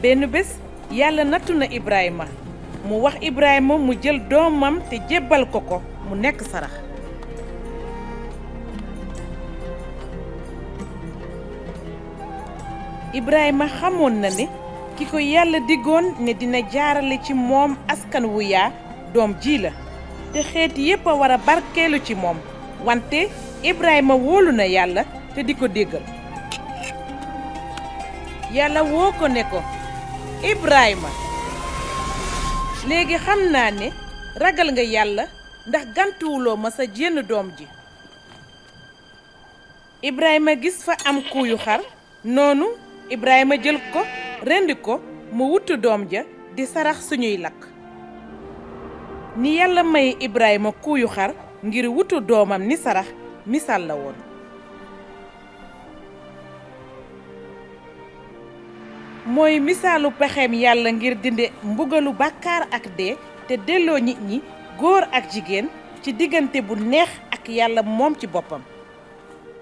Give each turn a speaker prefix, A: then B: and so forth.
A: benn bés yàlla nattu na Ibrahima mu wax Ibrahima mu jël doomam te jébbal ko mu nekk sarax. Ibrahima xamoon na ne ki ko yàlla diggoon ne dina jaarale ci moom askan wu yaa doom ji la te xeet yépp a war a barkeelu ci moom wante Ibrahima wóolu na yàlla te di ko déggal. yàlla woo ko ne ko Ibrahima léegi xam naa ne ragal nga yàlla ndax gantuwuloo ma sa jenn doom ji. Ibrahima gis fa am kuuyu xar noonu Ibrahima jël ko rendi ko mu wutu doom ja di sarax suñuy lakk. ni yàlla may Ibrahima kuuyu xar ngir wutu doomam ni sarax misaal la woon. mooy misaalu pexeem yàlla ngir dinde mbugalu bàkkaar ak dee te delloo nit ñi góor ak jigéen ci diggante bu neex ak yàlla moom ci boppam.